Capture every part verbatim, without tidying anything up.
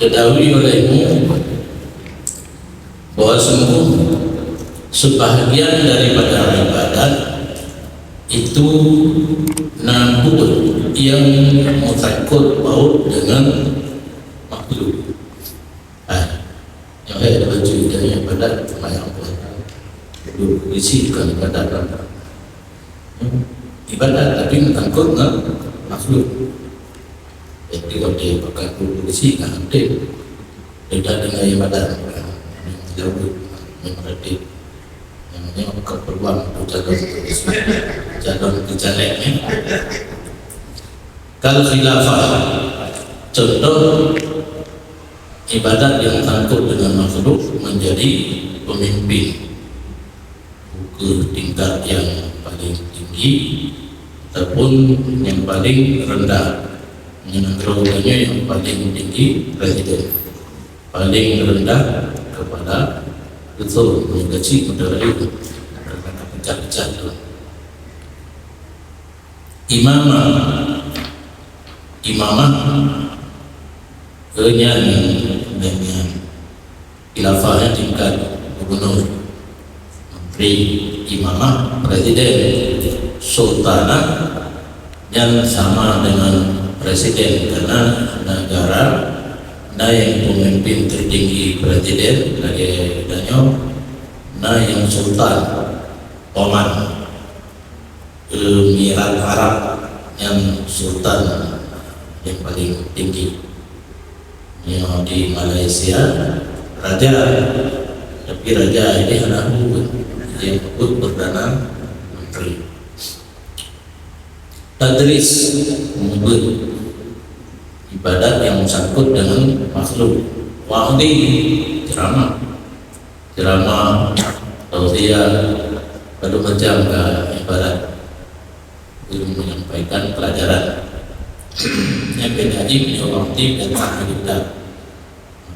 Ketahui olehmu bahwa sungguh sebahagian daripada ibadat itu na buet nyang meusangkot paut deungon makhluk. Ah, nyang hai laju ibadat seumayang puasa. Duduk bisi bukan ibadat. Ibadat tapi meusangkot ngon makhluk. Jadi, watèe pakat duduk bisi ngon aktif. Tidak dengan ibadat. Jauh, memang aktif. Yang ini bukan peluang untuk calon, calon ke caleg ni. Kal khilafah. Contoh, ibadat yang sangkut dengan makhluk menjadi pemimpin ke tingkat yang paling tinggi ataupun yang paling rendah. Meunyoe nanggroe tanyoe yang paling tinggi presiden, paling rendah kepala dusun, yang kecil moderator, karena pecah-pecah tu. Imamah, imamah, eh, nyan, nyan, nyan. Khilafah nyan tingkat gubernur, menteri, imamah, presiden, sultanah, nyan sama dengan presiden, karena negara na nyang pemimpin tertinggi presiden, lagèe tanyoe na nyang sultan, Oman. Emirat Arab nyang sultan nyang paling tinggi. Nyoe di Malaysia, raja, tapi raja ini hana buet, nyang buet perdana menteri. Tadris, meubeuet, ibadat nyang meusangkot deungon makhluk. Wa'dhi, ceramah. Ceramah, tausiah, padum macam ka ibarat guru menyampaikan pelajaran. Nyang beda jih meunyoe wa'dhi dan ahli kitab,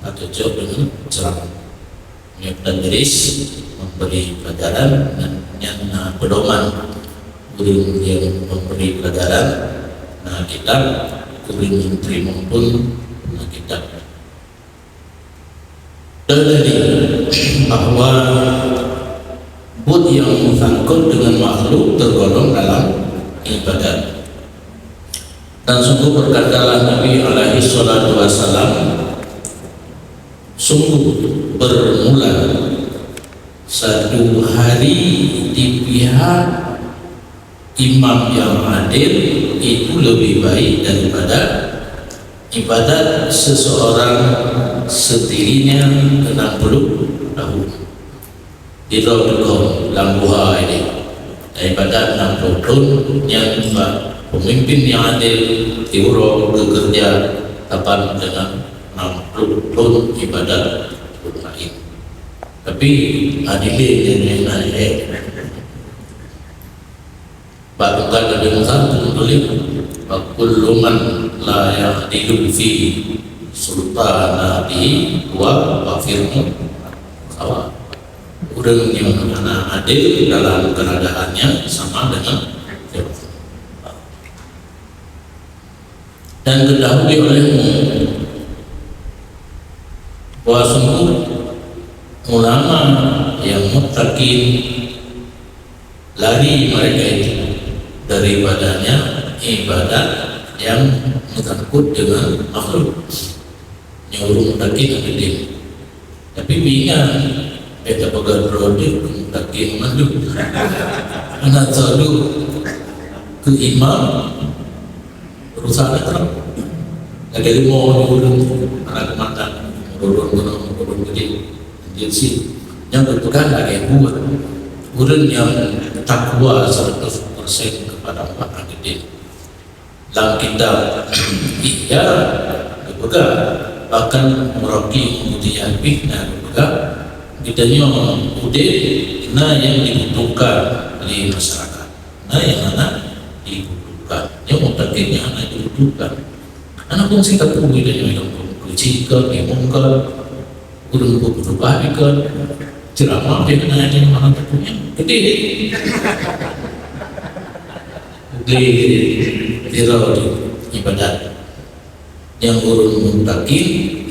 maka cocok dengan ceramah. Meunyoe tadris, memberi pelajaran, dan nyan na pedoman guru yang memberi pelajaran, na kitab, guru yang menerima pun na kitab. Teuntèe bahwa buet nyang meusangkot deungon makhluk tergolong dalam ibadat. Dan sungguh berkatalah Nabi alaihi salatu wasalam, sungguh bermula satu hari di pihak imam yang adil itu lebih baik daripada ibadat seseorang sendirinya enam puluh tahun. Di Raudatul Qom, lam guha ini, ibadat enam puluh tahun nyang pemimpin yang adil diuroe bekerja lapan dengan enam puluh tahun ibadat lain. Tapi adil ini naik. Bak tungkat Nabi Musa, beutôi, "Wa kullu man la ya'dilu fi sultanatihi wa wa firmu sawa." Ureuëng nyang hana adil dalam keadaannya sama dengan Firaun. Dan ketahui olehmu bahwa sungguh ulama yang muttaqin lari mereka itu daripadanya ibadat yang menyangkut dengan makhluk. Nyuruh muttaqin, tapi tapi ingat, beta peugah droe muttaqin mandum. Anak sadu ke imam, rusak dah terang. Lagi lima orang ureuëng, anak mata, ureuëng gunung, ureuëng gede, dia si. Yang berpegang lagi buat. Ureuëng yang takwa seratus persen kepada Allah Azza wa Jalla. Lam kitab Ihya geupeugah, bahkan Muraqi Muhtiyah pih na geupeugah, geutanyoe udeb na nyang dibutuhkan lé masyarakat, na nyang hana dibutuhkan. Nyoe mungkin nyang hana dibutuhkan. Hana fungsi tapeugah geutanyoe nyang keuci keu, nyang mungkar. Ureuëng beukeutubah ikot, ceramah pih na nyang mana tapeugah. Jadi, di, di, di ibadat. Nyang ureuëng muttaqin,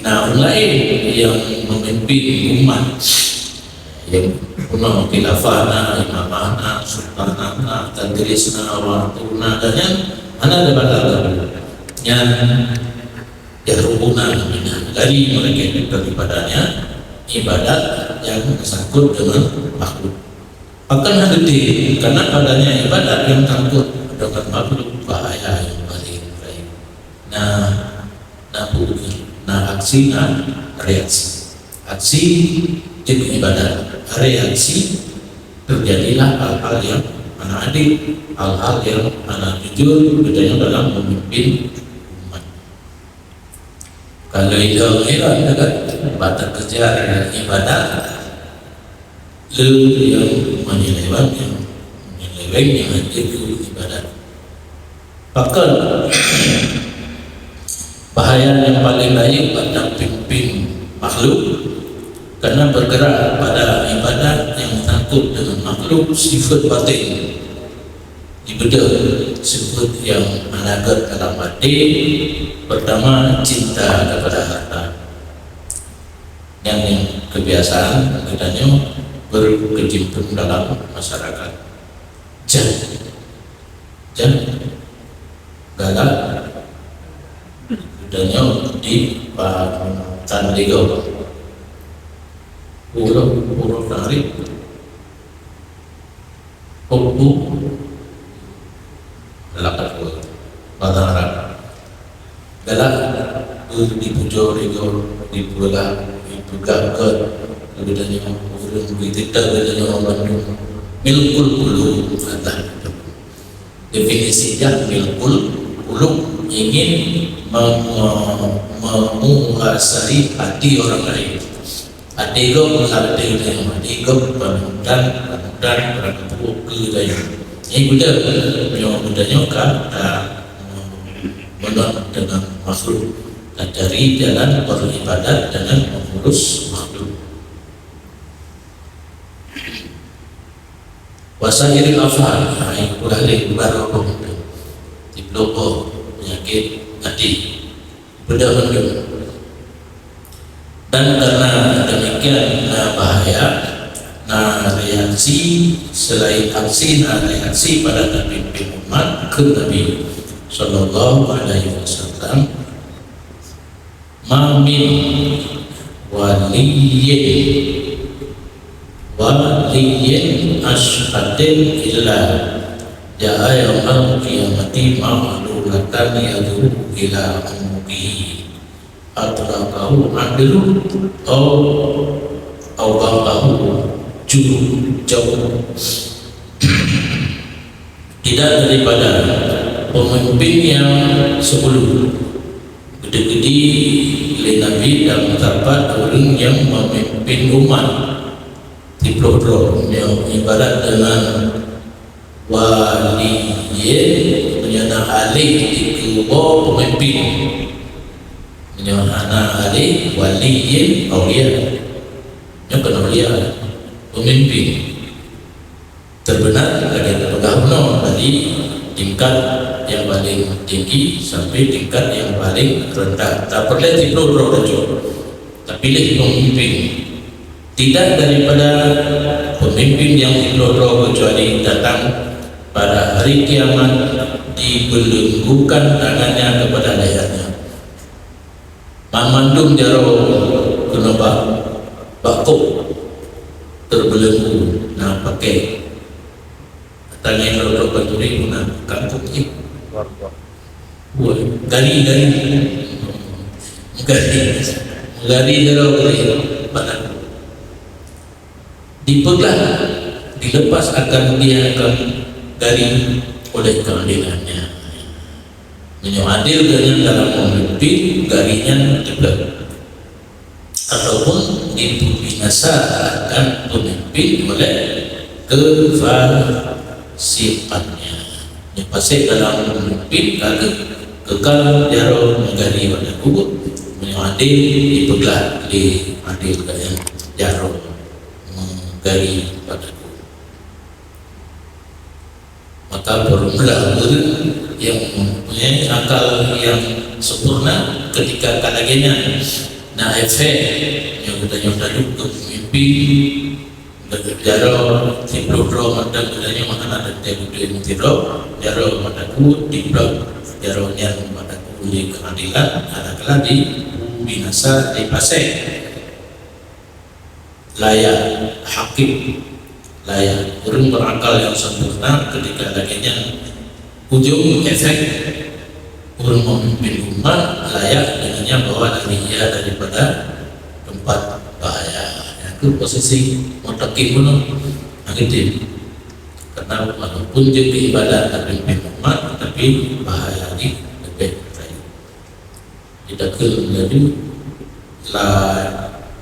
Nah, ureuëng laén nyang memimpin umat, nyang peunoh khilafah na, imamah na, sultanah na, tadris na, watu na, dan nyan hana ada batal. Nyan yahrumuna minha, dari mereka itu daripadanya ibadat yang bersangkut dengan makhluk. Bahkan hati, karena padanya ibadat yang sangkut dengan makhluk, bahaya yang paling baik. Nah, nah, nah, aksi, nah, reaksi. Aksi jadi ibadat, reaksi terjadilah hal-hal yang mana adil, hal-hal yang mana jujur, bedanya dalam memimpin umat. Kalau itu heran dekat batas kerja ibadat, le yang menyeleweng, yang menyeleweng yang hadir ke ibadat. Bahkan bahaya yang paling baik pada pimpin makhluk karena bergerak pada ibadat yang menyangkut dengan makhluk sifat batin. Ibadah sifat yang hana gét dalam hati, pertama cinta kepada harta. Yang, yang kebiasaan katanya berkecimpung dalam masyarakat. Jan, jan, galak katanya di panutan lego. Urut, urut tarik. Hubbu laqad wa bahara. Galak dipujoe lego, dipeugah, dipeugah gét, geutanyoe ureuëng, dititah geutanyoe ureuëng bandum. Milkul qulub, kata. Definisi dah milkul qulub, ingin mem-, mem-, menguasai hati orang lain. Até gob meusaté geutanyoe, até gob panutan, panutan, barang keupeue keu geutanyoe. Nyan geutanyoe, meunyoe geutanyoe ka ta-, meunot deungon makhluk, tacari jalan beribadat deungon mengurus makhluk. Wasairil afat, nah, yang udah lé baru apa itu. Di pelopor, penyakit hati. Beudôh mandum. Dan karena demikian, na bahaya, na reaksi, selain aksi, na reaksi pada terpimpin umat ke Nabi sallallahu alaihi wasallam. Ma min waliyyin waliyyin asyhatin illa ja'a yaumal qiyamati ma'lulatan yad'u ila ummihi adrakahu adlu au au baqahu jauh. Tidak daripada pemimpin yang sebelum geudeungoe lé Nabi dan sahabat ureuëng nyang memimpin umat. Siplôh droe nyoe ibarat deungon waliyyin, meunyoe na alif dikeue pemimpin. Meunyoe hana alif, waliyyin, aulia. Nyoe kon aulia, pemimpin. Terbenar lagée tapeugah bunoe tadi, tingkat yang paling tinggi sampai tingkat yang paling rendah. Tapeureulée siplôh droe bacut. Tapiléh pemimpin. Tidak daripada pemimpin yang siplôh droe kecuali datang pada hari kiamat dibelenggukan tangannya kepada lehernya. Banmandum jaroe keunoe bak, bak kôk teubelenggu na paké. Tangai droe-droe baturi guna kangkung jih. Buat gari-gari. Gari. Gari jaroe gari. Bak kangkung. Dipeugah, dilepas akan dia akan dari oleh keadilannya. Meunyoe adil geuhnyan dalam memimpin, gari nyan teupeugah. Ataupun dibinasa akan pemimpin oleh kefasikannya. Nyang pasti dalam memimpin ka kekal jaroe meugari pada kubur. Meunyoe adil dipeugah di adil geuhnyan jaroe. Meugayi bak lagu. Maka, peureumeula ureuëng nyang mempunyai akal nyang sempurna ketika ka lagée nyan, Na efek nyang geutanyoe taduek keu peumimpin, jaroe siplôh droe mantong geutanyoe hana teuntèe beutôi meusidroe, jaroe mata kuet diplôh, jaroe nyan mata kuet lé keuadilan, hana keulah dibinasa, dipasèh. Laya, hakim, laya. Ureueng beurakal nyang sempurna ketika lagèe nyan, ujông efek ureueng meumimpin umat layak deungon nyan bahwa lari ia daripada tempat bahaya. Nyan keuh posisi mutakin bunoe. Nah, gitu. Karena walaupun jeuet keu ibadat dan pimpin umat, tapi bahaya jih leubeh rayeuk. Kita keu laju la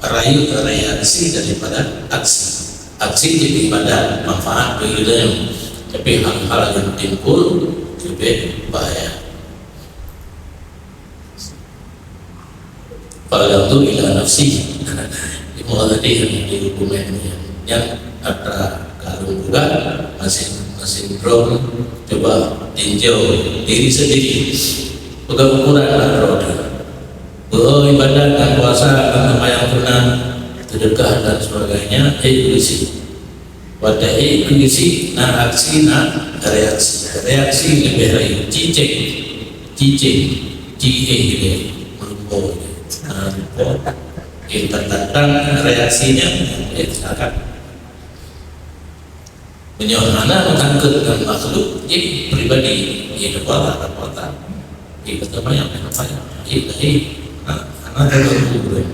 rayeuk reaksi daripada aksi. Aksi jadi ibadat, manfaat bagi geutanyoe. Tapi hal-hal nyang timbul leubeh bahaya. Falyanzur ila nafsihi. Imam Ghazali nyang dihukum nyan, nyan atra kalon juga masing-masing droe cuba tinjau diri sendiri. Peugah ukuran lah droe teuh. Beu ibadat dan puasa dan sembahyang sunat, sedekah dan sebagainya, eh, bersih. Watèe ék keu geuchik na aksi, na reaksi. Reaksi leubeh rayeuk. Cicéng, cicéng, ci éh lé, meurumpok lé. Na rumpok. Éh, tang-tang reaksi nyan, éh, silakan. Meunyoe hana meutangkeuet ngon makhluk, éh, pribadi, éh, dakwah, dakwah. Éh, kata banyak, kata banyak. Éh, éh, hana, hana terganggu.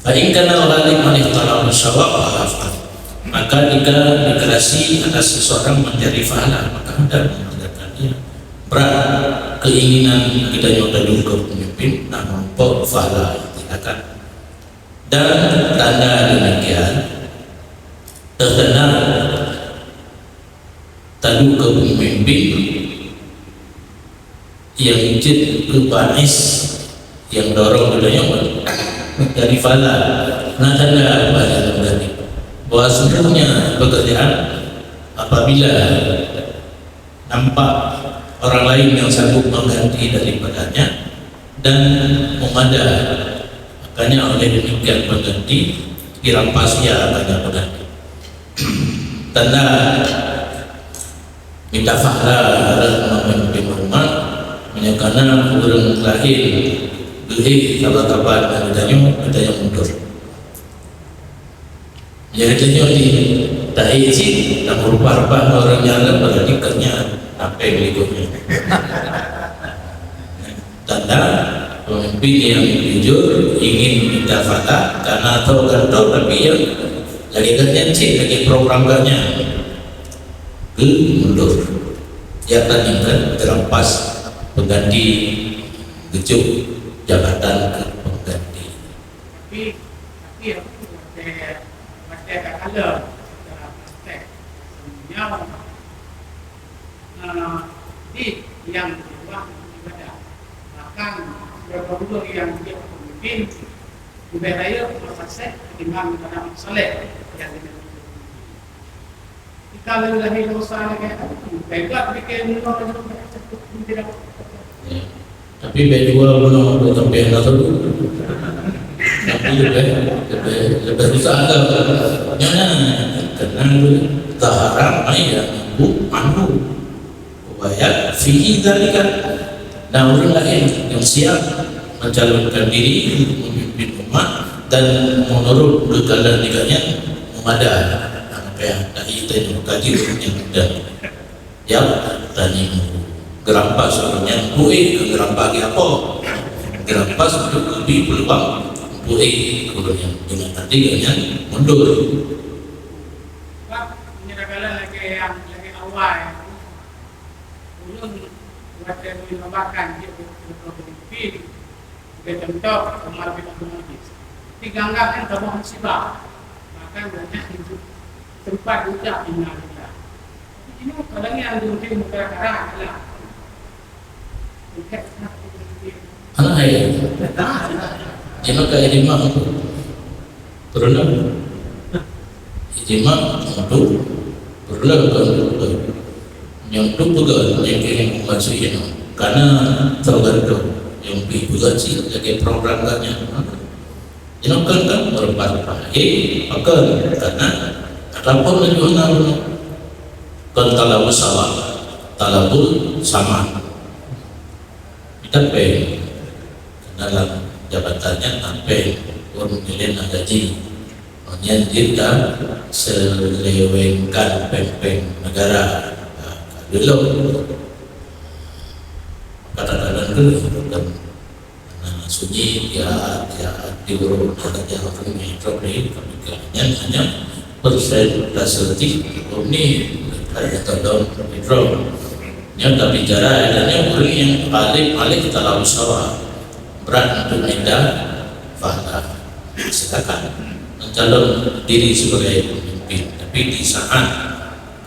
Fa in kana al-ghalib 'ala talab tsawab, fala afdal. Maka jika dikerasi atas seseorang mencari pahala, maka hendaklah mengerjakannya. Brat keinginan geutanyoe taduek keu pemimpin, na meurumpok pahala, tindakan. Dan tanda demikian terkena taduek keu pemimpin nyang jeuet keu bais nyang dorong geutanyoe dari fala. Na tanda bais nyang tadi. Bahwa sungguhnya pekerjaan apabila nampak orang lain yang sanggup mengganti daripadanya dan memada, makanya oleh demikian pengganti dirampas ia akan yang mengganti. Tanda mita pahala rot meumimpin umat, meunyoe kana ureueng laén geuhé saban-saban dan geutanyoe, geutanyoe mundur. Meunyoe geutanyoe di tahi cit, dan meurubah-rubah ureueng nyang laén, berarti keu nyan, apa yang berikutnya? Tanda pemimpin yang jujur ingin minta fala karena tho gantoe, tapi yang lagèe gobnyan cit lagèe program gobnyan geumundur. Ya tadi kan terampas pengganti geucok jabatan ke pengganti. Tapi, tapi aku watèe, watèe ka kalon secara praktek, nyawa Nah, di yang di luar ibadah. Bahkan, beberapa guru yang dia pemimpin, lebih raya berpasek ketimbang pada masalah yang dengan Jika lagi lahir dosa lagi, pegat bikin nol itu tidak. Tapi bèk dua bunoe untuk sampai anak tu. Tapi lebih, lebih, lebih susah ke. Nyonya, karena itu taharam ayat bu anu. Wayat fihi dzalika. Dan ureueng laén nyang siap mencalonkan diri untuk memimpin umat dan menurut kekehendak nyan meumada. Apa yang tadi itu mengkaji ureueng nyang muda. Ya, tadi geurampas ureueng nyan buet, geurampas lé apa? Geurampas untuk geubri peuluang buet ureueng nyan dengan hati nyan mundur. Sebab meunyoe lagèe nyang lagèe awai, ulôn watèe meunyoe bahkan jeuet keu pemimpin, Sebagai contoh, Umar bin Abdul Aziz. Di Ganggang kan saboh musibah. Bahkan banyak yang sempat ucap innalillah. Tapi ini orangnya yang mungkin muka karang lah. Anak hai. Jangan kaya di mak tu. Pernah. Ijma untuk perlu ke untuk nyang tu peugah nyang keu maksud nyoe. Karena teugantung. Nyang pih peugah cit lagèe program geuh nyan. Inoe kan, kan meureumpah-reumpah. Eh, pakon? Karena ataupun laju hana bunoe. Kon talabul sawa, talabul sama. Tapi dalam jabatan nyan sampai pun nilai na gaji. Nyan jeuet ka seulewengkan péng-péng negara, ka geulong. Kadang-kadang tu kan, nah, sunyi, ya, ya, di urut, ada yang punya problem, nyan hanya persentase di ini, ada tolong, nyan tapi cara adanya orang yang paling, paling kita lawan sawah. Berat untuk minta pahala. Silakan mencalon diri sebagai pemimpin, tapi di saat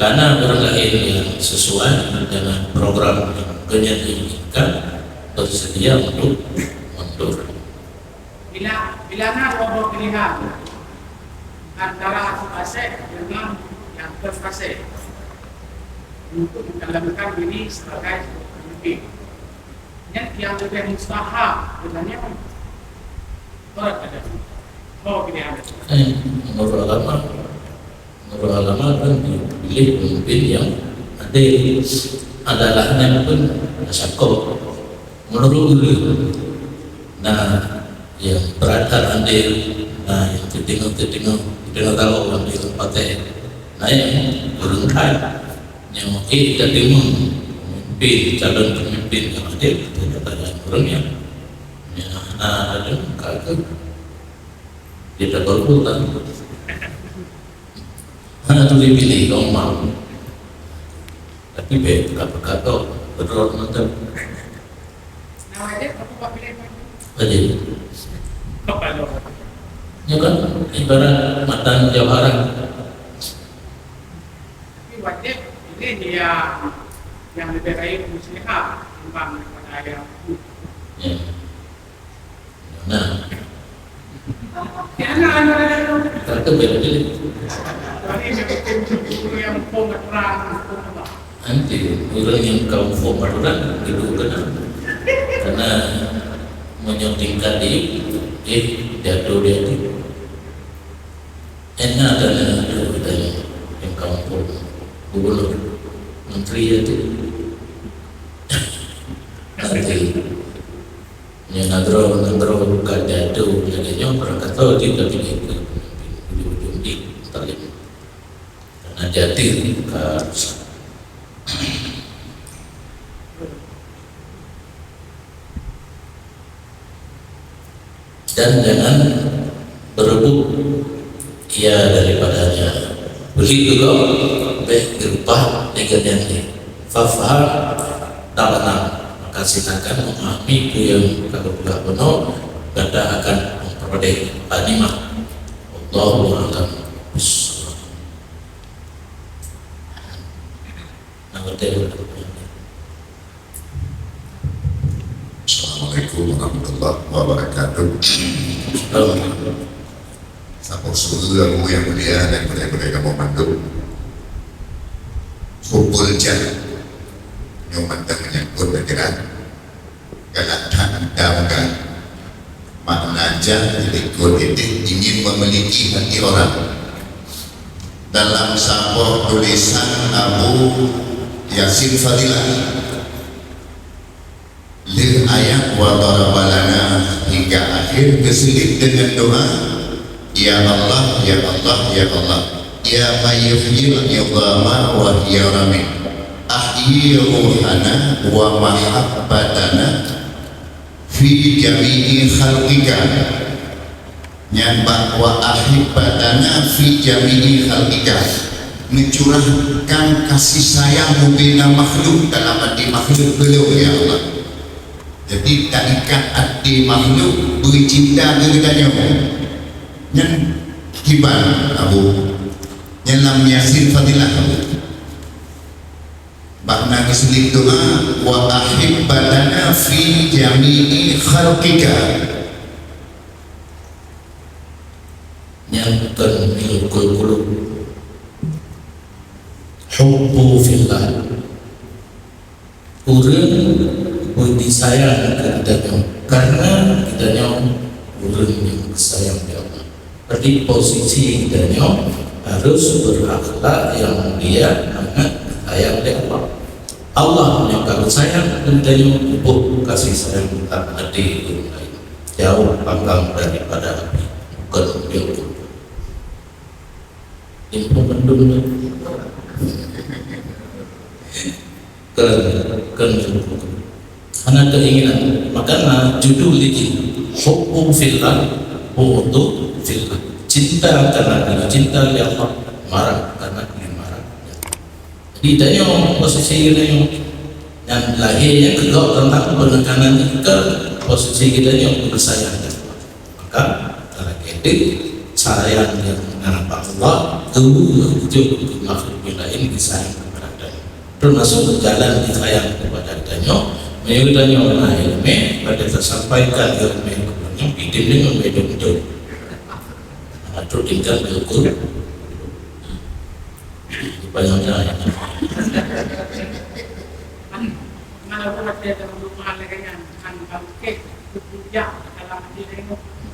karena orang lain yang sesuai dengan program yang kenyang diinginkan bersedia untuk mundur. Bila, bila na dua boh pilihan antara asèk dengan nyang kon asèk untuk mencalonkan diri sebagai pemimpin. Nyan nyang leubeh mustahab, bukan nyan. Berat ada. Oh, pilihan. Eh, menurut agama, menurut agama kan dipilih pemimpin yang adil. Adalahnya pun masyarakat. Menurut ulama, nah, yang beradil, nah, yang tengok-tengok, tengok tahu orang di tempat, nah, yang kurang kan. Nyang mungkin teurimong pemimpin, calon pemimpin nyang adil, kita katakan ureueng nyan, nyang hana adil, ka kheueh. Kita golput kan. Hana tuli pilih, gampang. Tapi bèk peukat-peukat tau, beudôh mantong. Wajib. Nyoe kan ibarat matan jawhara. Tapi wajib pilih yang, yang lebih baik muslihat ketimbang daripada yang buruk. Ya. Nah. Ya, nah, nah, nah, nah. Kata beda pilih. Jadi, yang hukum, hukum yang hukum aturan, hukum apa? Nanti orang yang kaum form aturan duduk kena. Karena meunyoe tingkat di, eh, jatuh di hati. Enak dan enak tu kita yang kaum form. Gubernur, menteri itu. Nanti, nyoe nanggroe, nanggroe ka jatuh lagèe nyoe, barangkasoe jih ka piléh keu pemimpin. Ujong-ujong jih, tak boleh. Karena jati ka rusak. Dan jangan berebut ia daripadanya. Beulit juga, bèk geupah lé geuh nyan lé. Fafham, tabanam. Maka silakan memahami peue nyang ka geupeugah bunoe, gata akan memperoleh ghanimah. Wallahu a'lam bissawab. Assalamualaikum warahmatullahi wabarakatuh. Saboh syukur nyang mulia dan mulia-mulia kamoe mandum. Hubul jah nyoe mantong menyangkut pikiran. Galak that mita meugah. Makna jah di likot idéh ingin memiliki hati orang. Dalam saboh tulisan Abu Yasin Fadilah, lheueh ayat wa daraba lana hingga akhir geuseuleuh deungon doa, "Ya Allah, ya Allah, ya Allah, ya man yuhyil idhama wa hiya ramim, ahyi ruhana wa mahabbatana fi jami'i khalqika." Nyan bak wa ahibbatana fi jami'i khalqika, neucurahkan kasih sayang mubina makhluk dalam hati makhluk Ulôn, ya Allah. Jadi, taikat até makhluk beucinta keu geutanyoe. Nyan kiban, Abu. Nyan lam Yasin Fadilah, Abu. Makna geuseuleuh doa, "Wa ahibbatana fi jami'i khalqika." Nyan kon milkul qulub. Hubbu fillah. Ureueng disayang keu geutanyoe, karena geutanyoe ureuëng nyang geusayang lé Allah. Berarti posisi geutanyoe harus berakhlak yang mulia, mangat sayang lé Allah. Allah nyang ka geusayang, geutanyoe peubuet kasih sayang tak até ureuëng laén, jauh panggang daripada api, bukan ureuëng. Info mendung. Keren, keren. Hana keinginan. Maka na judul lagi, hubbu fillah, bughdu fillah. Cinta karena Tuhan, cinta lé Allah, marah karena Tuhan, marah. Jadi tanyoe posisi tanyoe, dan lahirnya kegok tentang penekanan ke posisi kita yang bersayang. Maka kalau kita sayang yang mengenal Allah, tujuh makhluk yang lain disayang kepada kita. Termasuk jalan disayang kepada kita. Menyuruh tanya mengenai ilmu, pada tersampaikan ilmu yang itu dengan betul-betul. Atau tinggal betul. Banyak cara.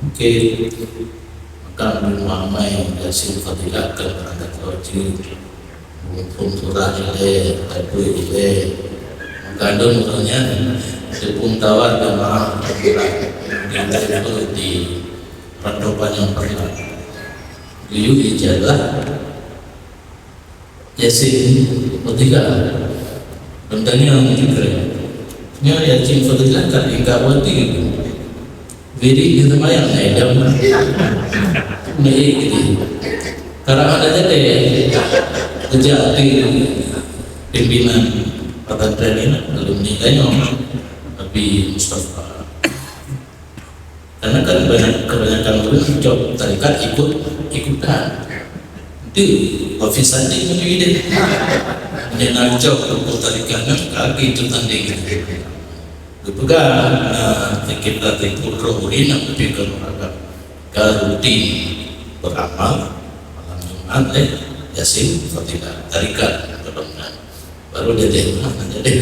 Oke. Maka meunyoe amai Yasin Fadilah kan berangkat haji. Mumpung murah ilée, tapi ilée. Maka dong urangnya tepung tawar jamaah murah. Yang tadi di Ranto Panyang pernah. Geuyue ijazah Yasin Fadilah. Tanya mungkin keren. Nya Yasin Fadilah kan tingkat wati. Biri di sembahyang, eh, jam. Ni, gitu. Karena ada jadi kerja di pimpinan pesantren ini, alumni Ganyong, Abi Mustafa. Karena kan banyak, kebanyakan orang cok tarekat ikut, ikutan. Di ofis sandi menuju ide. Menyenang cok buku tarekat nan kaki itu tanding. Geupeugah, nah, kita tipu roh uri nak berpikir agam. Ka rutin beramal malam Jumat, eh, Yasin Fadilah, tarekat golongan. Baru jadi, ah, jadi.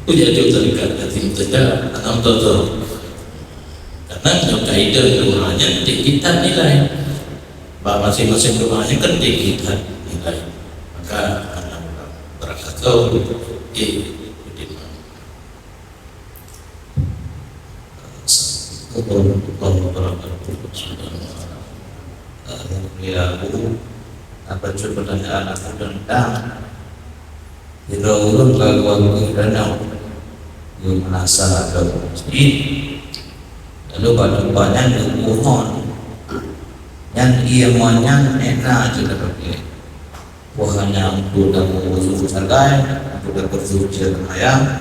Ku jadi tarekat, jadi muteja, anam toto. Karena nyoe kaidah doanya tinggi tan nilai. Bah masing-masing doanya kan tinggi tan nilai. Maka, anam berangkat kau, eh, ikutin. Assalamualaikum warahmatullahi wabarakatuh. Yang mulia Guru, apa cuba pertanyaan aku tentang jika ureuëng ka geuangkeuh danau geumeunasah atau masjid, lalu bak teumpat nyan geupuhon, nyan ié mon nyan ena cit tapake. Wah hanya untuk dapur khusus sagai, untuk dapur khusus cil ayam,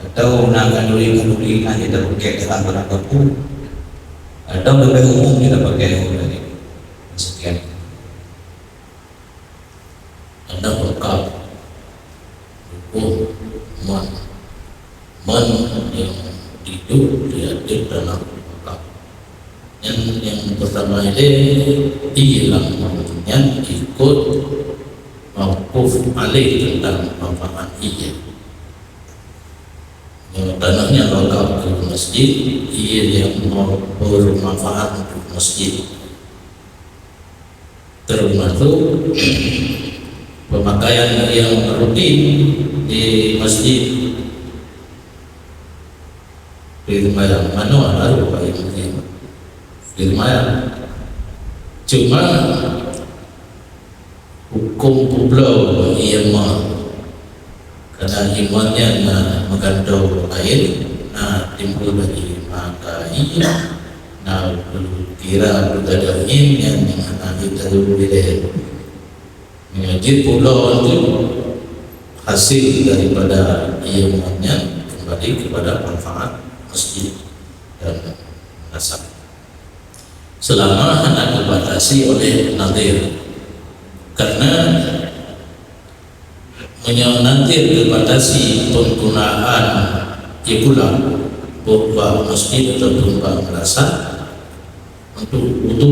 atau na kanduri-kanduri na kita pakai dalam barang kapu, atau lebih umum kita pakai lagi. Sekian. Anda lengkap. Hukum, man. Man yang hidup di atas tanah Mekah. Yang, yang pertama ini, ilang man yang ikut mauquf alaih tentang manfaat iya. Yang tanahnya wakaf ke masjid, iya yang mau bermanfaat untuk masjid. Termasuk pemakaian yang rutin di masjid. Di sembahyang, manoe harus bagi masjid. Di sembahyang. Cuma hukum publoe ié mon. Karena ié mon nyan na meugantoe air, na timbul dari mata ié, na kira beugada ié nyan nyang hana jiteubiléh. Meunyoe jipubloe tu hasil daripada ié mon nyan kembali kepada manfaat masjid dan madrasah. Selama hana dibatasi oleh nadhir. Karena meunyoe nadhir dibatasi penggunaan ié pulang, bak masjid ataupun bak madrasah, untuk wudu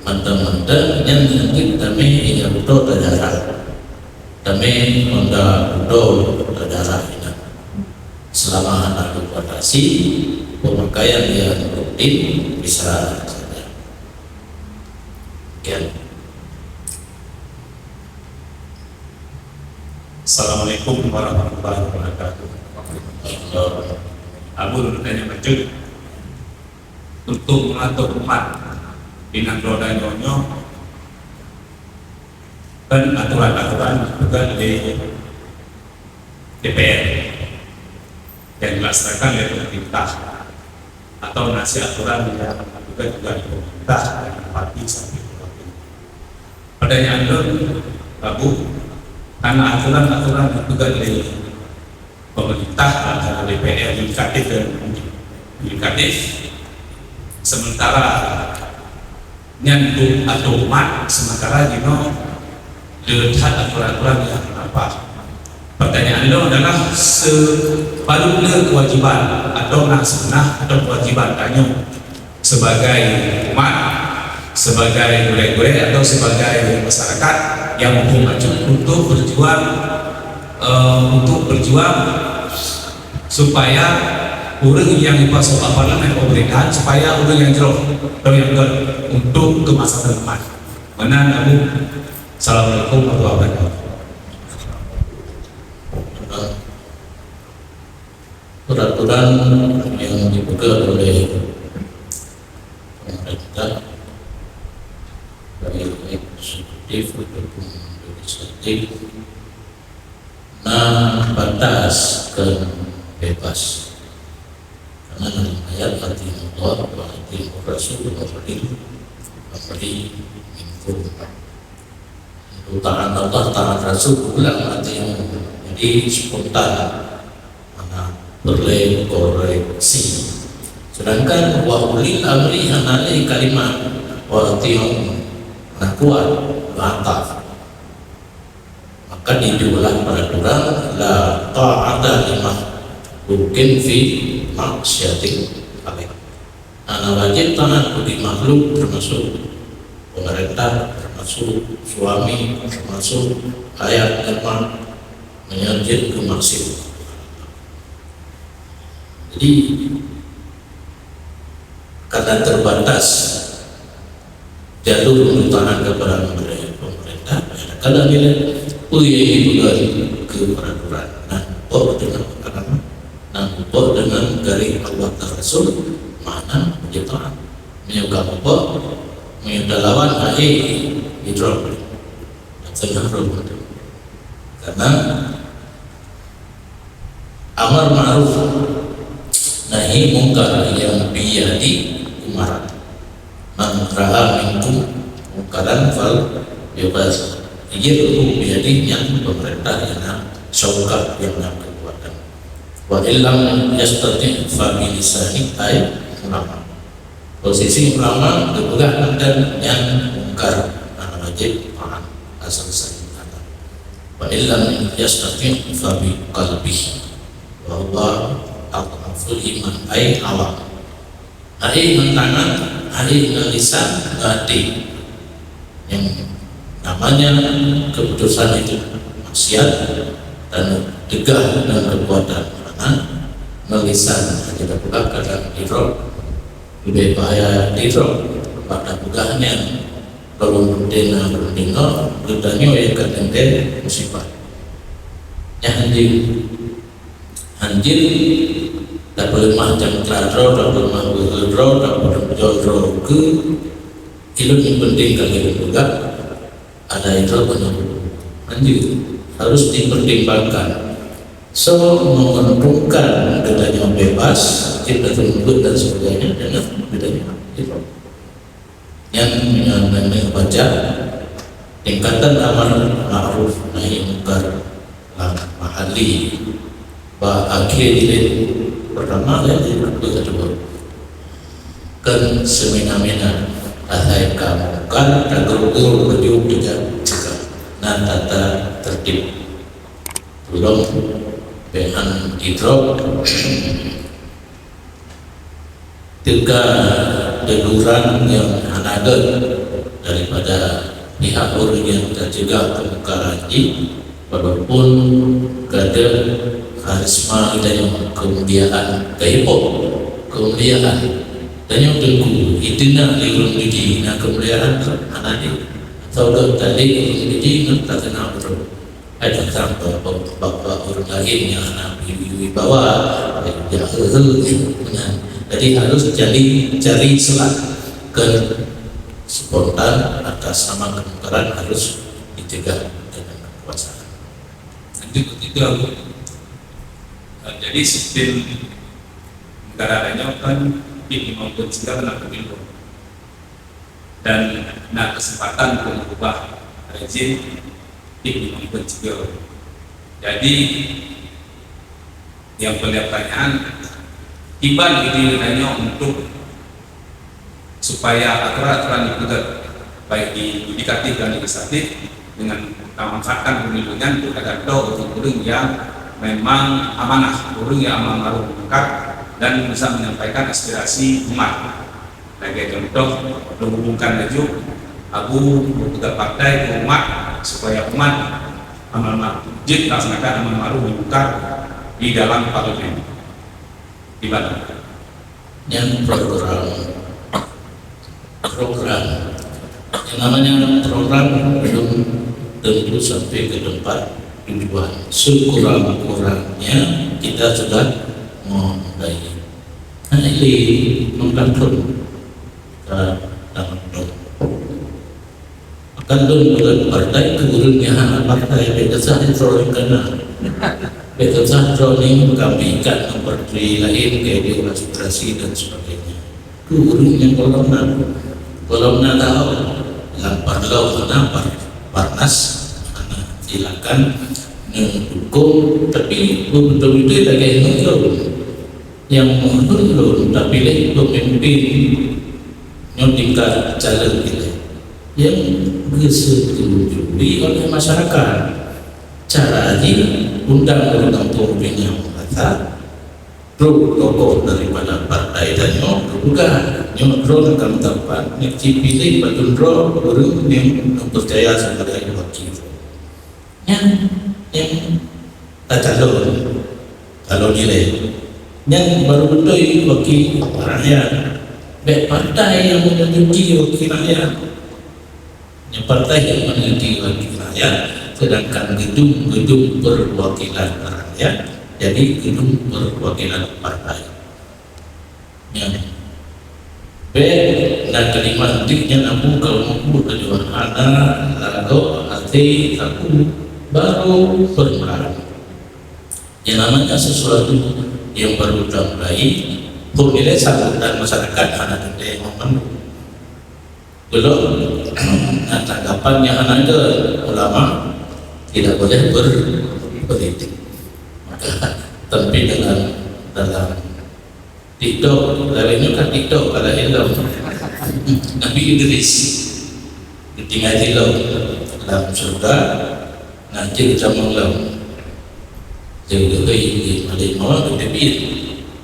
mantong-mantong nyan, nanti tamé ija wudu tajarah. Tamé honda wudu tajarah inan. Selama hana dibatasi, pemakaian yang rutin bisa saja. Sekian. Assalamualaikum warahmatullahi wabarakatuh. Abu nak tanya bacut, untuk mengatur umat di nanggroe tanyoe nyoe, kan aturan-aturan juga di D P R yang dilaksanakan oleh pemerintah, atau na aturan yang juga juga di pemerintah dari bupati sampai ke wakil. Pertanyaan lôn, Abu, karena aturan-aturan itu kan dari pemerintah, antara D P R, yudikatif dan yudikatif. Sementara nyan tu atau umat, sementara jinoe le that aturan-aturan yang apa. Pertanyaan lôn adalah, sebaru le kewajiban atau na sunnah atau kewajiban tanyoe sebagai umat, sebagai gurée-gurée atau sebagai masyarakat yang muphom bacut untuk berjuang, eh, untuk berjuang supaya ureuëng nyang dipasok bak parlemen pemerintahan supaya ureuëng nyang jroh atau nyang gét untuk kemaslahatan umat. Meunan Abu. Assalamualaikum warahmatullahi wabarakatuh. Peraturan yang dipeugah oleh pemerintah, baik eksekutif ataupun legislatif, na batas keu bebas. Karena dalam ayat, "Atiiullah wa atiiur rasul wa ulil amri minkum." Taat Allah, taat Rasul, ulang hati. Jadi spontan, mana perlu koreksi. Sedangkan wa ulil amri hana lé kalimat wa atiiu, hana kuat, hana ataf. Maka dijulah peraturan la ta'ata li makhluqin fi ma'syatil khaliq. Hana wajéb taat bagi makhluk, termasuk pemerintah, termasuk suami, termasuk ayah dan mak, meunyoe jeuet keu maksiat. Jadi, karena terbatas jalur untuk taat kepada pemerintah, kadang bila peue nyang dipeugah keu peraturan, nah, oh, dengan agama, nah, oh, dengan garis Allah dan Rasul, mana jeuet taat. Meunyoe ka muphom, meunyoe talawan, hai, idrop. Tengah roh. Karena amar ma'ruf nahi mungkar yang biyadi umarat. Man ra'a minkum mungkaran fal yughayir. Yughayirhu biyadihi, nyang pemerintah nyang na syaukat, nyang na kekuatan. Wa illam yastati' fa bilisani, ai ulama. Posisi ulama geupeugah mantong nyan mungkar, hana wajéb taat asai-sai. Wa illam yastati' fa bi qalbihi, wa huwa adhaful iman, ai awam. Hai ngon tangan, hai ngon lisan, ngon até. Yang namanya keputusan itu maksiat dan tegah dengan kekuatan tangan, ngon lisan, hana tapeugah kadang idrop. Leubeh bahaya idrop bak tapeugah nyan, lôn reuntén na reuntén nyoe, geutanyoe nyang ka teuntée musibah. Nyan hanjeuet. Hanjeuet tapeuleumah cangkra droe, tapeuleumah beuhe droe, tapeuleumah droe keu ilôn nyang penting ka lheueh peugah. Ada itu pun lanjut harus dipertimbangkan. So, menguntungkan geutanyoe bebas, cit atau lembut dan sebagainya dengan geutanyoe bebas. Yang dengan baca tingkatan amar ma'ruf nahi mungkar lam mahalli. Bak akhé jilid pertama dan jilid kedua. Kon semena-mena asai ka mungkar, tageurok-geurok baju, teuga-teuga. Nan tata tertib. Tulông bék han idrop. Teuka teguran nyang hana gét daripada pihak ureuëng nyang teucegah keumungkaran jih, walaupun gadeuh Karisma geutanyoe keumuliaan, keuhibok keumuliaan. Tanyoe teungku, iteunak lé ureuëng judi na keumuliaan hana lé. Atau geutanyoe ureuëng judi ngon tateuna ureuëng. Hai teuntang bak ureuëng laén nyang hana wibawa, jak heu-heu nyan. Jadi harus cari, cari selah ke spontan atas nama kebenaran harus dicegah dengan kekuasaan. Lanjut ketiga, eh, jadi sistem negara tanyoe kan pih limong thon sigoe na pemilu dan na kesempatan untuk mengubah rezim pih limong thon sigoe. Jadi yang pertanyaan, kiban ide tanyoe untuk supaya aturan-aturan dipeugah baik di yudikatif dan legislatif dengan memanfaatkan pemilu nyan untuk tagantoe ureuëng-ureuëng yang memang amanah, ureuëng yang amanah mungkar dan bisa menyampaikan aspirasi umat. Lagée contoh, menghubungkan laju Abu membuka partai ke umat supaya umat amal ma-, jeuet melaksanakan amal ma'ruf nahi mungkar di dalam parlemen. Di mana? Nyan program. Program. Yang namanya program belum tentu sampai ke tempat tujuan. Sekurang-kurangnya kita sudah memulai. Nah, ini menggantung ke dalam. Akan lôn bukan partai keu ureuëng nyang hana partai, bèk desah droe nyang kana. Bèk desah droe nyang meukambi ikat ngon partai laén keu aspirasi dan sebagainya. Keu ureuëng nyang gohlom na, gohlom na tahu lam parlo hana par-, parnas hana, silakan neudukung, tapi beutôi-beutôi lagèe nyoe. Nyang meuheueh lôn tapiléh peumimpin nyoe tingkat calon ilée nyang geuseutujui oleh masyarakat. Cara jih undang ureuëng gampông ubé nyang meurasa trok tokoh daripada partai tanyoe geupeugah nyoe droe ka meutampan, nyoe jipiléh padub droe ureuëng nyang geupeucaya sibagai wakil. Nyan nyang tacalon, calon ilée. Nyan baru beutôi wakil rakyat. Bèk partai nyang meununjuki wakil rakyat. Nyan partai nyang meununjuki wakil rakyat, sedangkan geudong-geudong perwakilan rakyat jadi geudong perwakilan partai. Nyan. Bèk na keulimah dih nyan Abu ka mubuet tujuan hana lagoe hase sapeue baru peurmulaan. Nyang namanya sesuatu nyang baru tamulai, phon ilée sambutan masyarakat hana teuntèe ngon mandum. Belom na tanggapan nyang hana ke ulama tidak boleh berpolitik. Maka tapi dalam, dalam TikTok, lalu nyoe kan TikTok kalau ilom. Nabi Idris geutinggai ilom dalam syurga, nanti geutamong lom. Jadi geuhôi di balik mawat geuteubiet.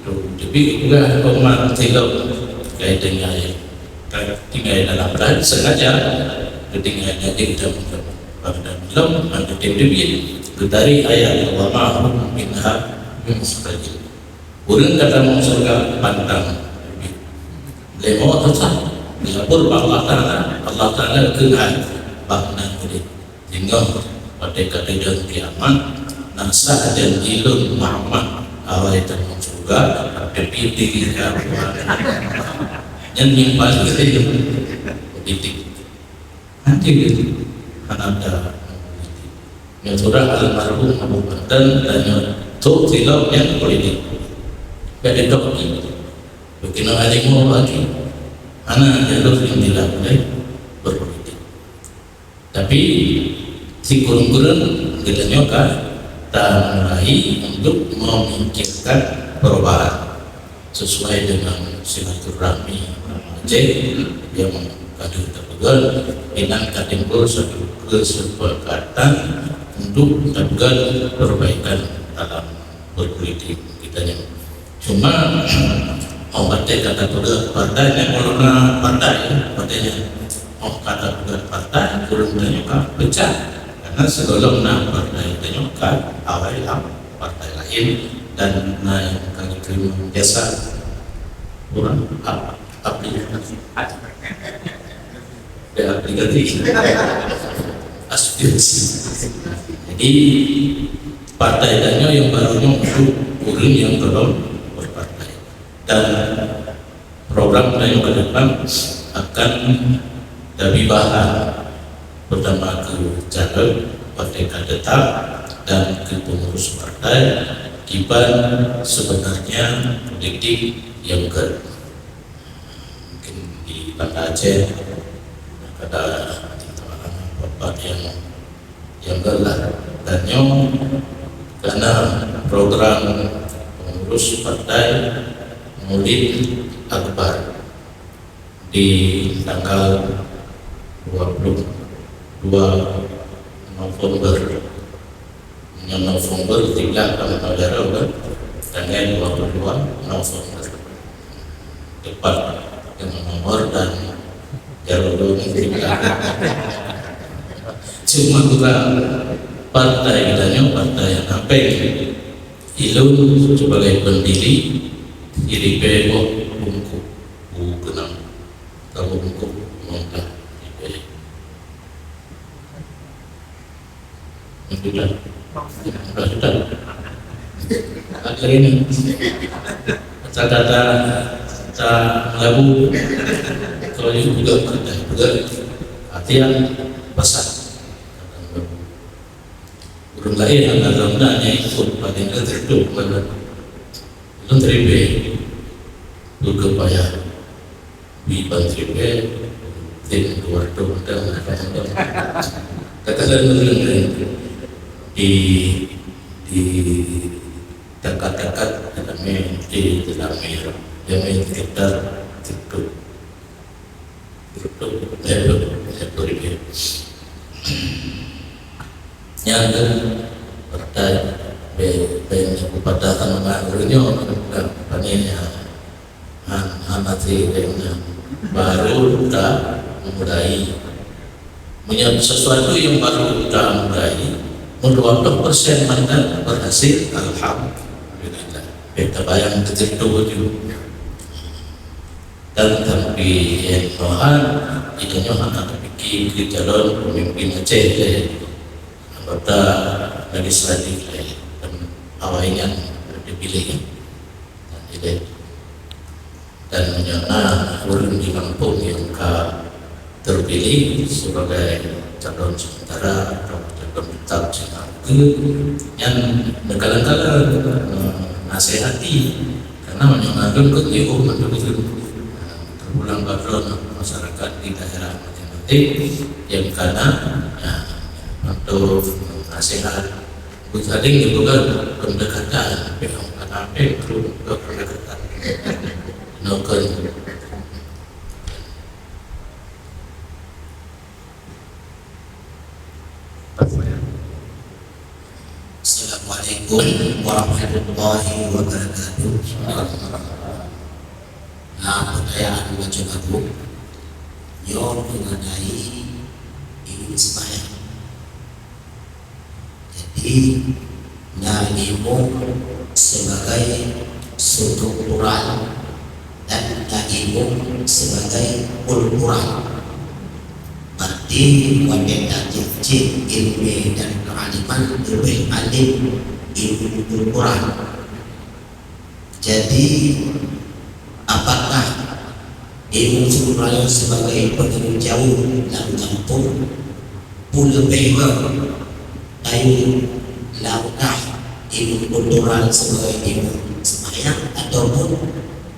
Geuteubiet peugah peuma tilok kai tinggai. Kai tinggai dalam rat sengaja geutinggai jadi geutamong lom. Pada ilom, maka geuteubiet. Geutari ayat, "Wa ma hum minha bimustakhrajin." Ureuëng ka tamong syurga pantang. Lé mawat teusah dilapor bak Allah Taala, Allah Taala keuhai bak nan udeb. Singoh watée ka teudong kiamat, na sah janji lôn Muhammad awai tamong syurga, tapi piti ya. Nyan nyimpang diri politik. Nanti hana ada politik. Nyoe surah almarhum Abu Bakar dan nyoe trok silop nyang politik. Bèk didok lagi. Bèk keunoe alim lagi. Hana jalur nyang dilakukan berpolitik. Tapi sikureueng-kureueng geutanyoe ka tamulai untuk memikirkan perubahan sesuai dengan silaturahmi Aceh yang ka deuh tapeugah, inan ka timbul satu kesepakatan untuk tapeugah perbaikan dalam berpolitik kita ni. Cuma, oh, watée ka tapeugah partai ni, kalau na partai, watée nyan, oh, ka tapeugah partai, ureuëng tanyoe ka pecah. Karena sebelum na partai tanyoe ka awai lam partai laén dan na nyang ka jiteurimong jasa ureuëng ap-, aplikatif. Ya, aplikatif. Aspirasi. Jadi, partai tanyoe nyang barô nyoe untuk ureuëng nyang gohlom berpartai. Dan program tanyoe ke depan akan tabri bahan, pertama keu caleg partai ka tetap dan keu pengurus partai, kiban sebenarnya politik nyang göt. Mungkin di Banda Aceh, kada di Tamalanga, tempat yang, yang göt lah. Dan nyoe karena program pengurus partai Maulid Akbar di tanggal dua puluh dua November. Nyoe November, tiga belas tahun saudara kan, tanggal dua puluh dua November. Tepat dengan nomor dan jalur dua ni tiga. Cuma tukang partai kita nyoe partai yang apa ini? Ilun sebagai pendiri, diri bebo bungkuk, bu kenang, kalau bungkuk mengkah. Sudah. Sudah, sudah. Akhirnya, kata-kata, kata melabu, kalau ini juga, juga latihan besar. Ureuëng laén hana lom na nyang ikot, padahai ka teutup, padahai lôn teribeh. Buka payah. Di Bantrip, eh, di luar tu, ada, ada, ada. Kata saya, di, di dekat-dekat, ada main, di dalam main, dia main sekitar situ. Situ, situ, situ, situ. Nyang tu, partai, be, be, aku patah sama ureuëng nyoe, bukan, bukan ini, ya. Han, han até deungon baru ka mulai. Meunyoe sesuatu nyang baru ka mulai, meudua ploh persen mantong berhasil, alhamdulillah. Beta bayang beutôi ju. Dan tapi nyang Tuhan, kita nyoe hana teupike keu calon pemimpin Aceh lé anggota legislatif lé, dan awai nyan dipiléh. Dan ilée, dan meunyoe na ureuëng di gampông nyang ka terpilih sebagai calon sementara atau calon tetap, nyan neukalon-kalon, eh, nasihati. Karena meunyoe ngadon keu jiôh mandum, eh, teupulang padum masyarakat di daerah masing-masing nyang kana, eh, untuk nasihat. Busading dipeugah pendekatan, tapi hana pih keu pendekatan. Nokon. Assalamualaikum warahmatullahi wabarakatuh. Nah, pertanyaan macam apa? Nyoe mengenai ini sembahyang. Jadi, na imum sebagai struktural dan na imum sebagai kultural. Berarti, watée tajeuet cit ileumé dan keualiman leubeh alim imum kultural. Jadi, apakah imum struktural sebagai penanggung jaweueb lam gampông peuleubeh beuh kayu langkah imum kultural sebagai imum seumayang ataupun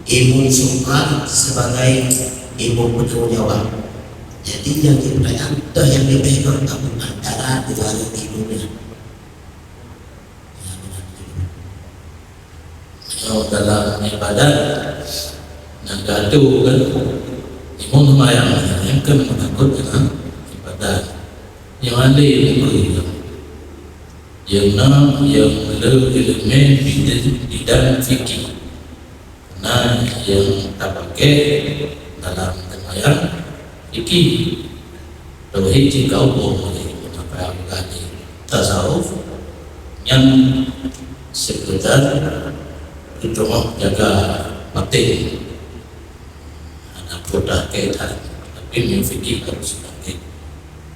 imum struktural sebagai imum penanggung jawab? Jadi, nyang jipeutanyaan toh nyang leubeh beuh antara dua imum nyan. Nyoe dalam ibadat nyang gatu kan, imum seumayang nyan kan meunakot dalam ibadat. Nyang adé bukon nyang na nyang le ileumé bidan, bidan fikih. Na nyang tapakè dalam seumayang fikih. Tauhid cit ka ubah lé, maka gani tasawuf nyang Sekedar geutanyoe jaga batin, hana peugah keu that, tapi nyang fikih harus dipakai.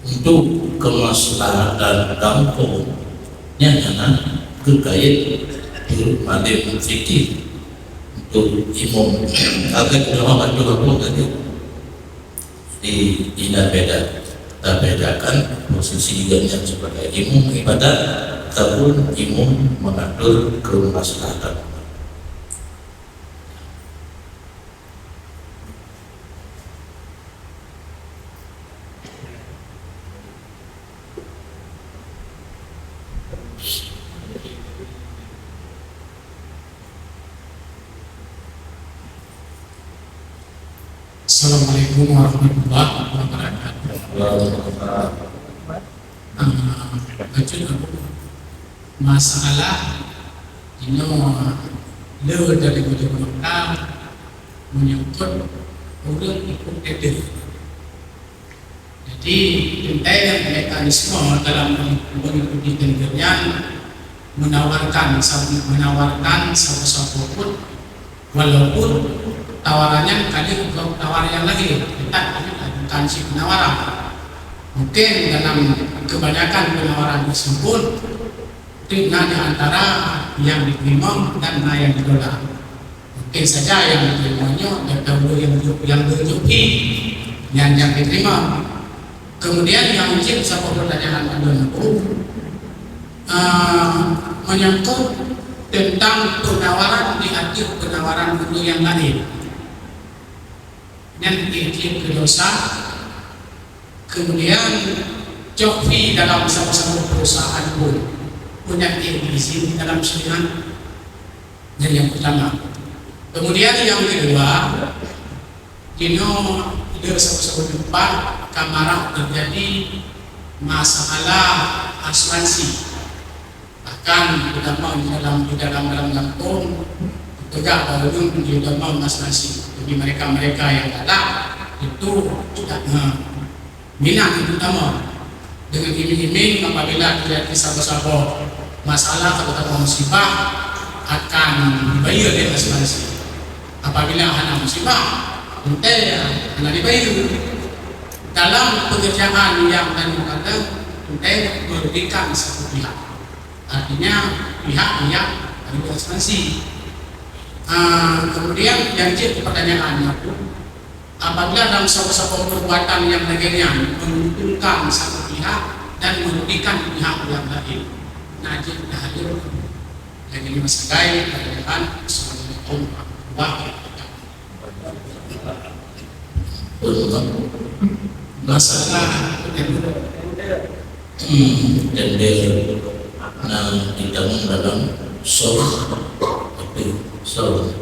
Untuk kemaslahatan gampông, nyan hana geukait keu malém fikih. Untuk imum, agar geutanyoe bantu gampông tadi. Di, di beda, tabedakan posisi geuhnyan sebagai imum ibadat ataupun imum mengatur kemaslahatan. Assalamualaikum warahmatullahi wabarakatuh. Ah, lanjut, Abu. Masalah inoe le dari Bujur Mekah menyangkut ureuëng ikut tender. Jadi, teuntèe mekanisme dalam mengikuti tender nyan menawarkan sab-, menawarkan saboh-saboh pun, walaupun tawaran nyan ka jeuet gob tawaran nyang lahé, teutab bukan cit penawaran. Mungkin dalam kebanyakan penawaran tersebut, na di antara yang diterima dan na yang ditolak. Mungkin saja yang diterima nyoe daftar ureuëng nyang, nyang geujok phi nyang, nyang diterima. Kemudian nyang jeuet saboh pertanyaan pada aku, ah, menyangkut tentang penawaran di ateueh penawaran ureuëng nyang laén. Nyan tieb-tieb keu dosa. Kemudian cok phi dalam saboh-saboh perusahaan pun, pun nyan tieb izin dalam syariat. Nyan nyang pertama. Kemudian nyang kedua, inoe di saboh-saboh teumpat ka marak teujadi masalah asuransi. Bahkan di dalam, di dalam, di dalam, dalam gampông, peugah bahwa nyoe di dalam asuransi. Jadi mereka-mereka yang galak itu tidak, eh, minat untuk tamong. Dengan iming-iming apabila terjadi saboh-saboh masalah atau musibah akan dibayar oleh asuransi. Apabila hana musibah, ente hana dibayar. Dalam pekerjaan yang tadi kata, ente merugikan satu pihak. Artinya, pihak yang ada asuransi. Ah, kemudian yang cek pertanyaannya pun, apabila dalam saboh-saboh perbuatan yang lagèe nyan menguntungkan satu pihak dan merugikan pihak yang lain, nah, cek dah ada. Jadi, Mas Gai, pertanyaan, Assalamualaikum warahmatullahi wabarakatuh. Masalah tender, hmm, tender na ditamong dalam soh, tapi soh.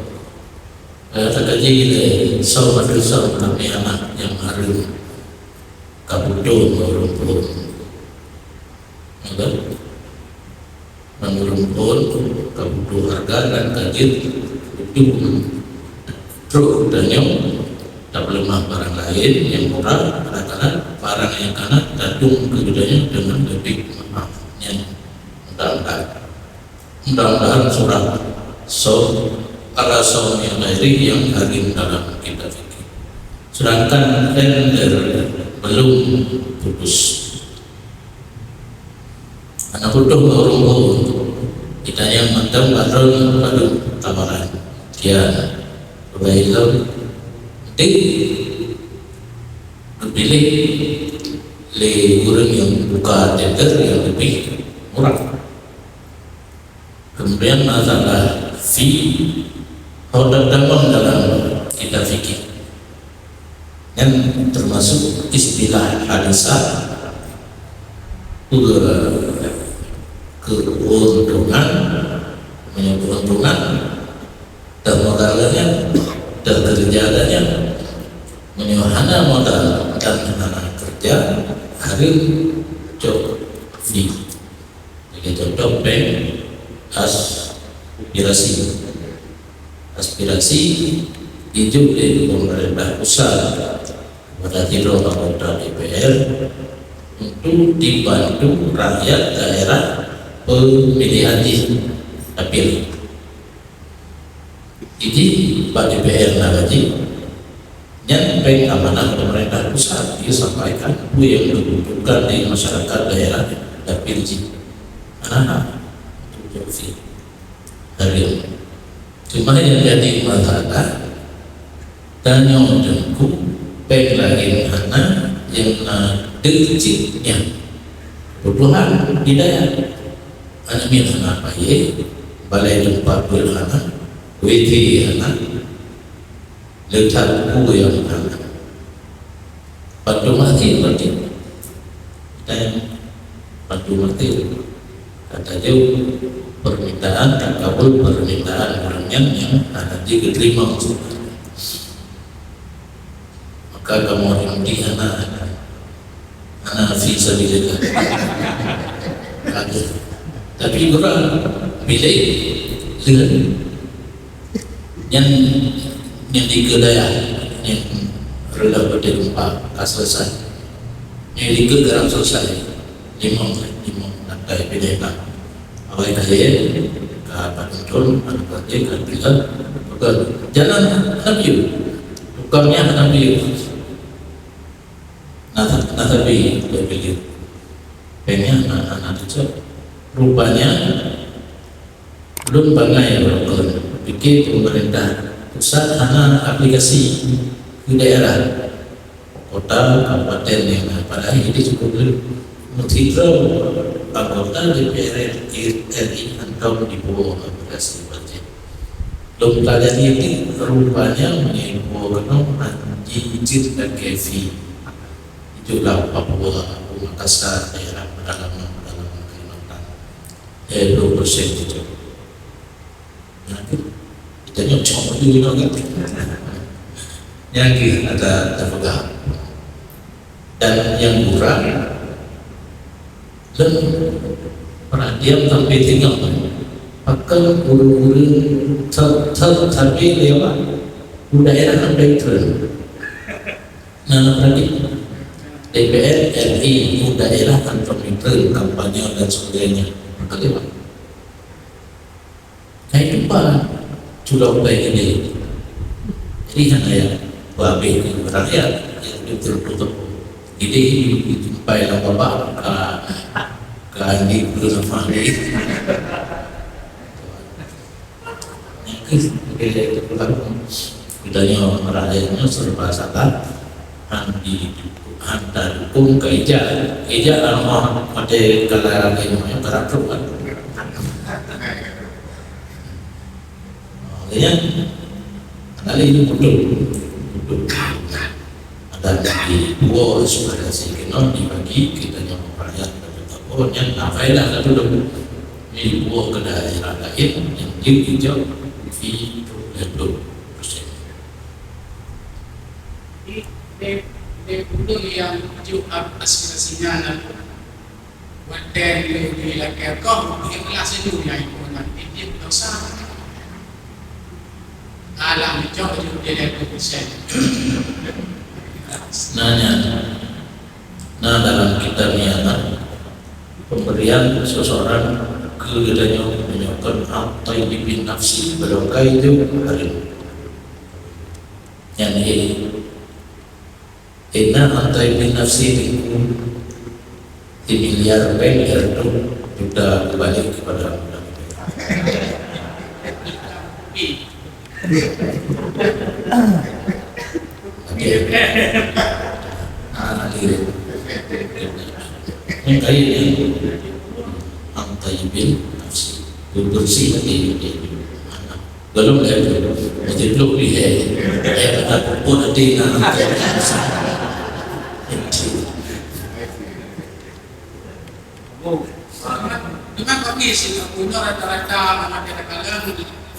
Eh, takaji lé soh atau soh, tapi anak nyang hareuem ka butoh ureueng phôn. Maka, meunurun phôn, ka butoh hareuga dan ka jeuet untuk trok tanyoe tapeuleumah barang laén nyang murah, kadang-kadang barang nyang kana tadong keu geutanyoe deungon leubeh mahal. Nyan mudah-mudahan, mudah-mudahan surah Shaum, para Shaum nyang lahé nyang hadir dalam kitab fikih. Sedangkan tender belum putus. Aneuk putoh ureueng phôn, geutanyoe mantong padum, padum tawaran. Kian, Bapak Ilmu, di geupiléh lé ureueng nyang buka tender nyang leubeh murah. Kemudian masalah fee, ho tamong dalam kitab fikih. Nyan teumasuk istilah hadisah, keu-, keuntungan, meunyoe keuntungan, teuh modal nyan, teuh keureuja nyan, meunyoe hana modal dan hana keureuja, hareuem cok fee. Jadi, contoh péng aspirasi. Aspirasi jijok lé pemerintah pusat kepada sidroe anggota D P R untuk dibantu rakyat daerah pemilihan jih. Dapil. Jadi, bak D P R na gaji, nyan péng amanah pemerintah pusat, disampaikan peue nyang dibutuhkan di masyarakat daerah dapil jih. Hana hak untuk jaweueb fee. Hareuem. Cuma nyang jadi masalah, tanyoe teungku péng laén hana nyang na deuh cit nyan. Kebutuhan di dayah. Aneuk miet hana payé, balai teumpat beuet hana, W C hana, leutak buku nyang hana. Bantu mati berarti. Dan bantu mati. Kata jauh permintaan, tak kabul permintaan orang yang, yang hana diterima. Maka kamoe nyang di hana, hana fi sabilillah. Ada. Tapi orang bilik dengan yang, yang di kedai yang rendah pada gempa, ka selesai. Yang di kedai selesai. Limong, limong lantai bidayah. Awai kaya, ka padum thôn, ka berarti ka tiga, bukan. Jalan hana piôh. Tukangnya hana piôh. Nah, nah, tapi dia pikir, pengen anak-anak itu. Rupanya, belum bangai rokon. Pikir pemerintah pusat hana aplikasi ke daerah. Kota, kabupaten yang padahal ini cukup dulu. Meusidroe anggota D P R R I hantom dibawa ke lokasi banjir. Lom tajadi itu rupanya menipu kena anjing jin dan kefi. Itulah Papua, Makassar, daerah pedalaman-pedalaman Kalimantan. Eh, dua persen itu. Nah, itu. Kita nyocok itu, you know, kan? Yang kita, kita pegang. Dan yang kurang, dan perhatian sampai tinggal. Akan guru-guru ter-, ter-, sampai lewat. Daerah sampai turun. Nah, berarti D P R R I daerah tanpa mitra, kampanye dan sebagainya. Maka lewat. Nah, itu pan sudah utai ini. Jadi, hanya yang babeh ke rakyat, yang betul-betul ide ini sampai dalam babak, ah, ke Andi Guru Nafah ni. Oke, oke, oke. Kita nyoe rakyat nyoe serba salah. Han di, han tadukung ke ija. Ija alamah pada kalau lagi nyoe karakter kan. Jadi, kali ini betul. Betul. Ada di dua suara si kena dibagi, kita nyoe rakyat, tapi tak boleh, yang tak payah satu dong. Ini dua ke daerah lain yang dia hijau di dua puluh persen. Di, di, di gunung yang tujuh aspirasinya, lalu watèe dilakèe koh, ikhlas itu yang ikut nanti dia dosa. Alam itu jadi persen. Nanya, nah, dalam kitab ni ada pemberian seseorang ke geutanyoe menyokong At-Tayyibin Nafsi, barangkahi itu hari. Yang ini, inna At-Tayyibin Nafsi itu di miliar, miliar itu sudah kembali kepada Oke. Ah, hadirin. Yang kaya ni, At-Tayyibin Nafsi. Bersih hati. Belum dah itu. Masih belum ni, eh. Eh, kata pun hati nak. Dengan kami sehingga punya rata-rata anak dalam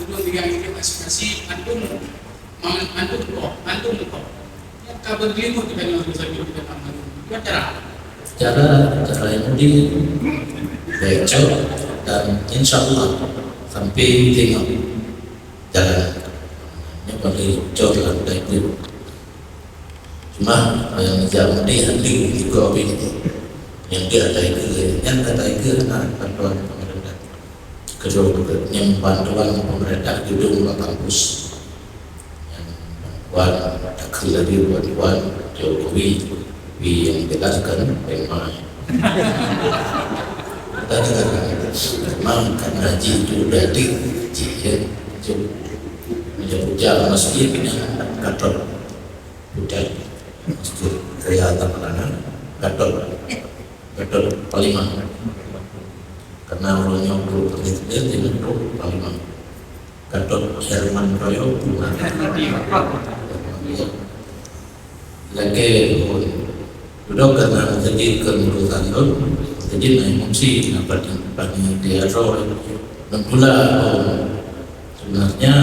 ulun yang hidup masing-masing, antum, antum kok, antum kok. Yang kabar dirimu kita yang harus kita tanggung. Gimana cara? Cara, cara yang mudah, baik, cok, dan insya Allah sampai tengok jalan. Yang paling cok lah, baik. Cuma, eh, nyang meujak mudeh hana lé juga pih. Nyang dia ada ikeu, nyang kata ikeu hana bantuan pemerintah. Betul, betul. Nyang bantuan pemerintah gedung bak kampus. Nyang bantuan takheun laju bantuan Jokowi, tapi nyang jelas kan memang. Tadi kan memang kan haji itu dari jih, ya. Cuma menyebut jalan masjid yang Gatot. Bukan. Masjid Raya Tamalana, Gatot. Gatot Panglima. Karena orang yang dulu presiden di Gatot Panglima. Gatot Herman Toyo. Lagi pun. Udah karena jadi kemurusan tu, jadi naik fungsi, dapat panitia. Dan pula, oh, sebenarnya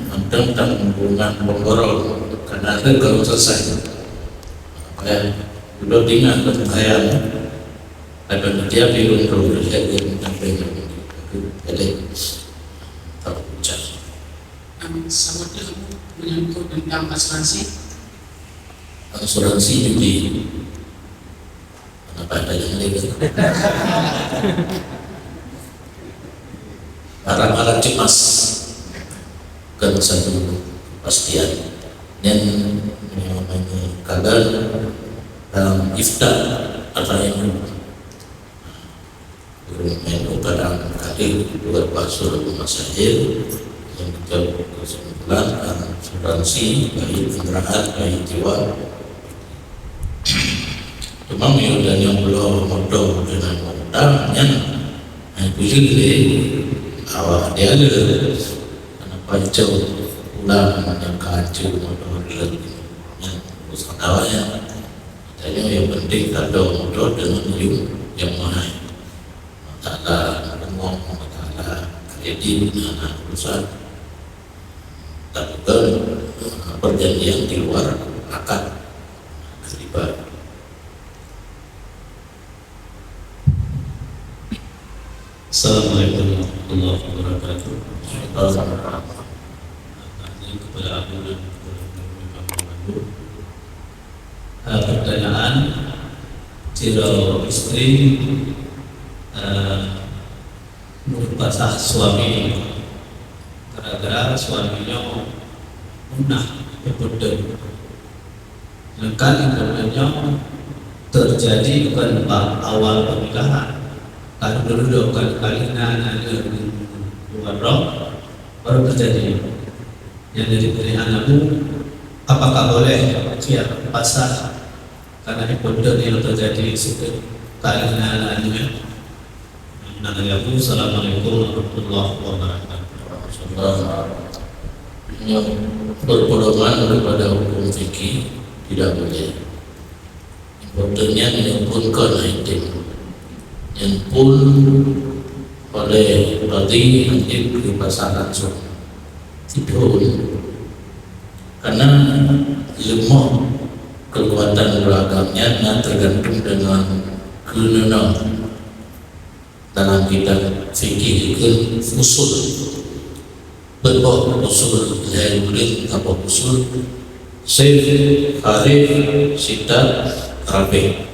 mantong tanggungan pemborong karena ada kalau selesai. Ya, udah tinggal percayaan. Ada dia pilih terus, saya dia sampai. Jadi, tak ucap. Em, saboh lé menyangkut tentang asuransi. Asuransi judi. Kenapa ada yang lain? Harap-harap cemas. Kan satu kepastian. Dan, eh, kadang dalam ifta atau yang Gurèe nyan kadang kadang dua pasal masail yang kita kesimpulan asuransi baik kenderaan baik jiwa. Cuma yang dan yang belum motor dengan motor nyan, eh, boleh deh awak dia ada. Kenapa itu pulang dengan kancil motor lagi? Nyan urusan awaknya. Jadi yang penting tak ada motor dengan yang, yang mahal. Masalah rumah, masalah kredit, nah, nah, urusan. Tak ada, eh, perjanjian di luar akad riba. Assalamualaikum warahmatullahi wabarakatuh. Tanya kepada Abu dan kepada Ibu. Eh, pertanyaan, jika istri, eh, meupasah suami, gara-gara suami nyoe punah, ya betul. Sedangkan punah nyoe terjadi bukan bak awal pernikahan, kan dulu kan kali na na luar roh, baru terjadi. Yang jadi pilihan aku, apakah boleh dia pasah karena betul yang terjadi situ kali na na. Nah, ya, Bu, assalamualaikum warahmatullahi wabarakatuh. Yang berpedoman kepada hukum fikih tidak boleh. Importannya menyebutkan item yang pun oleh tadi hadir di pasar langsung. Itu karena lemah kekuatan belakangnyan na tergantung dengan keuneunan. Dalam kitab fikih itu usul. Berboh usul, lhèe buleuen taboh usul. Sif, kharif, sita, rabi'.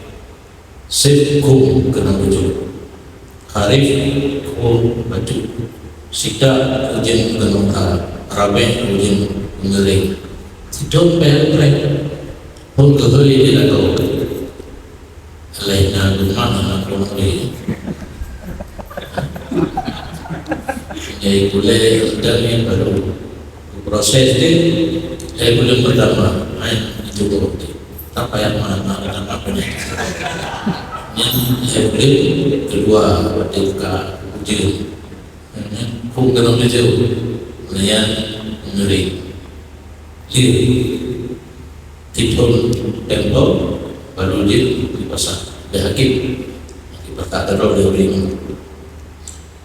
Sif, khum, keunan bujuk. Kharif, khum, bacut. Sita, ujeuen keunan uta. Rabi', ujeuen meungering. Sidroe peuet-peuet. Phôn keuhôi di lagoe. Laén na geumat aneuk lôn lé. Jadi kulé dan ni baru proses deh. Saya belum pertama, main itu kok. Tak payah mana pertama punya. Yang saya belum kedua waktu ka ujian. Phôn keunan meujeuet, nyan meungering. Lheueh tiphôn tempo, baru jeuet dipasah lé hakém. Dipasah keudroe lé ureueng nyan.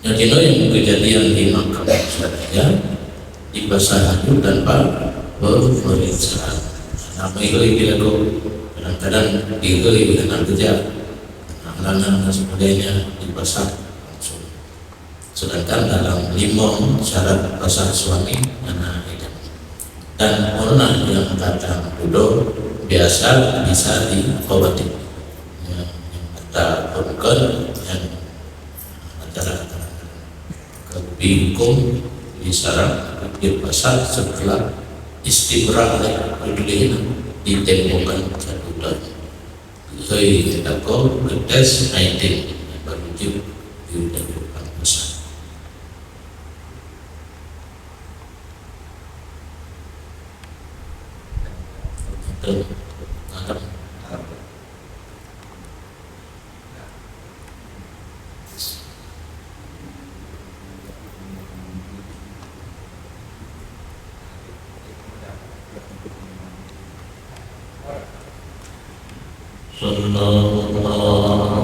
Nyan jinoe nyang keujadian di Mahkamah Syariah, dipasah laju tanpa pemeriksaan. Nah, meuhôi dilaku, kadang-kadang dihôi hana keujak. Nah, lanang dan sebagainya dipasah langsung. Sedangkan dalam limong syarat pasah suami hana iddah. Dan pernah yang datang tuduh biasa bisa diobati. Yang, yang kata bukan yang acara ke Dihukum di sarang di pasar setelah istibra lé, dituléh ditembokkan satu tahun. Keuhai lakoe geutés item, baru jeuet ditembokkan pasar. Sallallahu